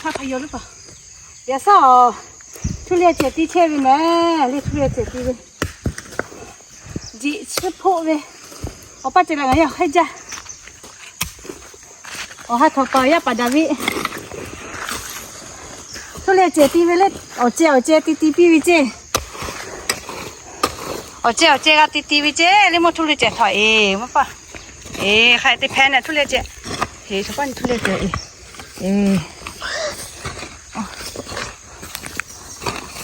Hk'aˇ hk'aˇ yaw leh pa, yaꞈ shaˉ awˬ, htuˇ liˇ cehˬ tiˇ chehˇ ve mehˍ le, htuˇ liˇ cehˬ tiˇ ve, jiꞈ chiˇ hpoˆ ve, awˬ paˇ ceh leh ngaˬ yaˇ hk'aˇ jaˇ. Awˬ ha htawnˍ paˍ yaˇ paˍ daꞈ ve, htuˇ liˇ cehˬ tiˇ ve le, awˬ ceh awˬ ceh tiˇ tiˇ piˇ ve ceˇ. Awˬ ceh awˬ ceh g'a tiˇ tiˇ ve ceˇ le, mvuhˇ htuˇ liˇ cehˬ htaꞈ eˬ mvuhˇ paˇ, eˬ hk'aˬ hk'e te hpehꞈ naˍ htuˇ liˇ cehˬ, eˬ chaw paˇ nyi htuˇ liˇ cehˬ eˬ,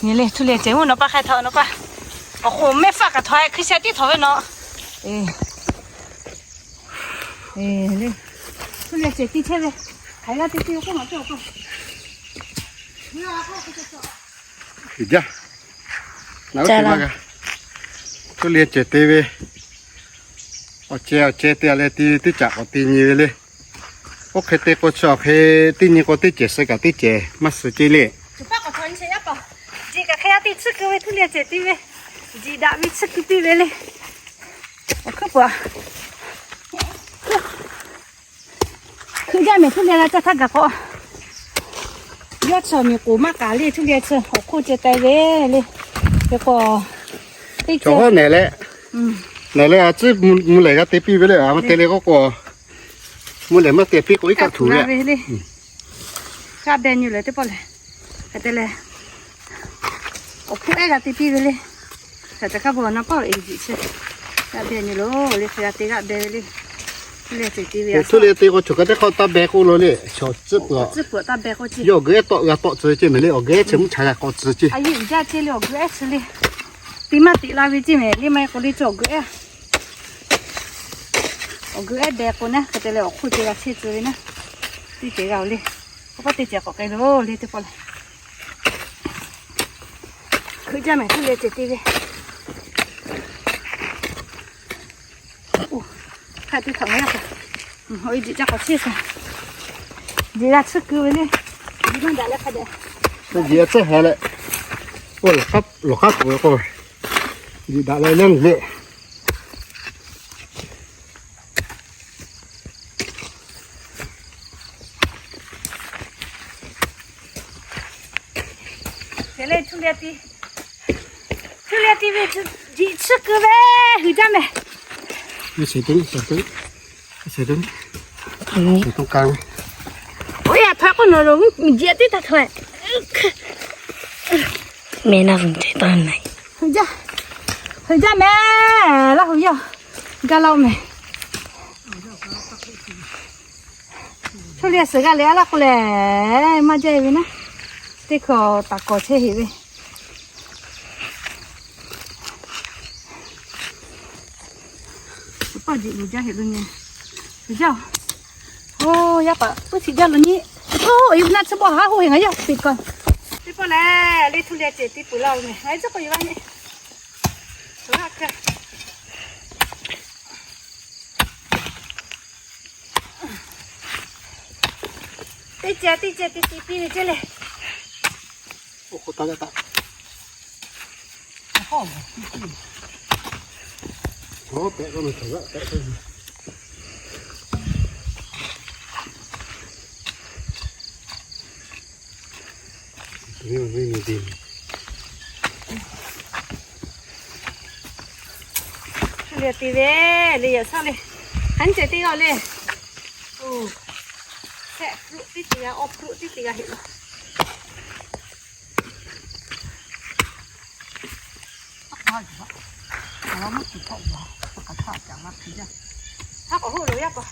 nyi le htuˇ liˇ cehˬ mvuhˇ nawˬ paˇ hk'e htaꞈ nawˬ paˇ, awˬ k'oˍ mehˆ faˆ kaꞈ htawnˍ hkui sheh tiˉ htawnˍ ve nawˬ, eˬ le, htuˇ liˇ cehˬ tiˇ chehˇ ve, hk'aˬ g'aˇ te tiˇ ve k'oˆ maˬ teˇ awˬ k'o, jaˇ, na oˇ te maˇ g'a, htuˇ liˇ cehˬ te ve, awˬ ceh awˬ ceh te a leh ti teˇ caꞈ k'awꞈ te nyi ve le. Oˇ hk'e te k'o chi awˬ hk'e teˇ nyi k'o teˇ cehˬ suh kaꞈ teˇ cehˬ maˇ suh ceˇ le. Jiꞈ kaꞈ hk'e g'a te tsuhˇ keu ve htuˇ liˇ cehˬ te ve, jiꞈ daꞈ ve tsuhˇ keu piˇ ve le. Awˬ hkuiˉ puˍ, hkui jaˇ mehˍ htuˇ liˇ g'a caˇ htaˇ gaˬ k'o, yawˇ chi awˬ miˬ k'oˍ maˇ k'aˍ le htuˇ liˇ chi awˬ hk'oˆ ceh k'ai ve le. Hk'e k'o, teˇ cawˬ hawˉ nehˬ leh, nehˬ leh a tcuhˉ mvuh lehˬ g'a te piˇ ve le, a maˇ te le k'oˆ k'o, mvuh lehˬ maˇ te piˇ k'o iˉ kaˆ tuˬ ve le. G'aˇ beh nyi lehˬ teˇ pawˆ lehˬ, hk'e te leh, awˬ hkuˆ ehˉ g'a te piˇ ve le. Hk'e te hk'a bvuhꞈ na pawˆ eˬ jiꞈ chi, g'aˇ beh nyi loˬ le, hk'e g'a te g'aˇ beh ve le. Htuˇ liˇ cehˬ te ve, htuˇ liˇ te k'o chaw hk'a teˇ hk'awꞈ taˇ beh k'oˆ lo le, chaw tcuhˉ peuˬ, tcuhˉ peuˬ taˇ beh k'oˆ ceˇ. Yawˇ awˬ geu ehˉ tawˆ g'a tawˆ tcuh ceˇ mehˍ le, awˬ geu ehˉ chi mvuhˇ cha g'a k'awꞈ tcuh ceˇ. A yeˇ uiˍ jaˇ ceˇ le, awˬ geu ehˉ chi le. Tiˇ maˇ tiꞈ la ve ceˇ mehˍ le, maˇ heˆ k'o le chi awˬ geu ehˉ, awˬ geu ehˉ beh k'o naˉ hk'e te leh awˬ hk'oˆ ceh g'a chehˇ tcuh ve naˉ, teˇ cehˬ g'a oˬ le. K'o paˇ teˇ cehˬ k'awꞈ k'ai loˬ le teˇ pawˆ lehˬ. Hkui jaˇ mehˍ htuˇ liˇ cehˬ te ve. Hk'aˬ te htaꞈ ngaˬ yaˇ k'o, jiꞈ ca k'awꞈ cheˇ suh, jiꞈ g'a tsuhˇ keu ve le. Jiꞈ maˇ daꞈ leh hk'a dehꞈ, jiꞈ a tcuhˉ heh leh, oˇ, lawˬ k'aˉ puiˍ ve k'o, jiꞈ daꞈ leh lehˉ ve. Htuˇ liˇ ti, htuˇ liˇ ti ve, jiꞈ tsuhˇ keu ve, hui jaˇ mehˍ. Oˇ yaꞈ htawꞈ k'oˆ nawˬ lo jiꞈ tiˉ taˇ htawꞈ. Mehˍ na vuˬ te taˇ na. Hui jaˇ, hui jaˇ mehˍ laˇ hui yaˇ, gaˇ laˇ-oˆ mehˍ. Htuˇ liˇ suhˍ g'aˇ leh a laˇ k'o lehˬ, maˇ jaˇ ve naˉ, teˇ hkui taˍ kawˍ chehˇ heꞈ ve. Paˇ jiꞈ luˬ jaˇ heꞈ lo nyi. Luˬ jaˇ. Oˇ, yaˇ paˍ puiˉ htiꞈ jaˇ lo nyi. Oˇ, yawˇ naˆ tsuhˇ bawˆ haˉ hoˆ heꞈ ngaˬ yaˇ teˇ kaꞈ. Teˇ pawˆ lehˬ, le htuˇ liˇ cehˬ te peuˬ laˇ-oˬ mehˍ. Ngaˬ hui tcuhˉ k'o yaꞈ g'aˇ nyi. Teˇ cehˬ teˇ cehˬ te te piˇ ve ceˇ le. Htuˇ liˇ te ve le, yaꞈ shaˉ le, hk'aˬ nyi cehˬ te g'a le. Oˇ, shehˆ hpluˆ tiˉ te g'a, awˇ hpluˆ tiˉ te g'a heꞈ laˇ. Haˉ k'awꞈ hoˆ lo yaˇ paˍ.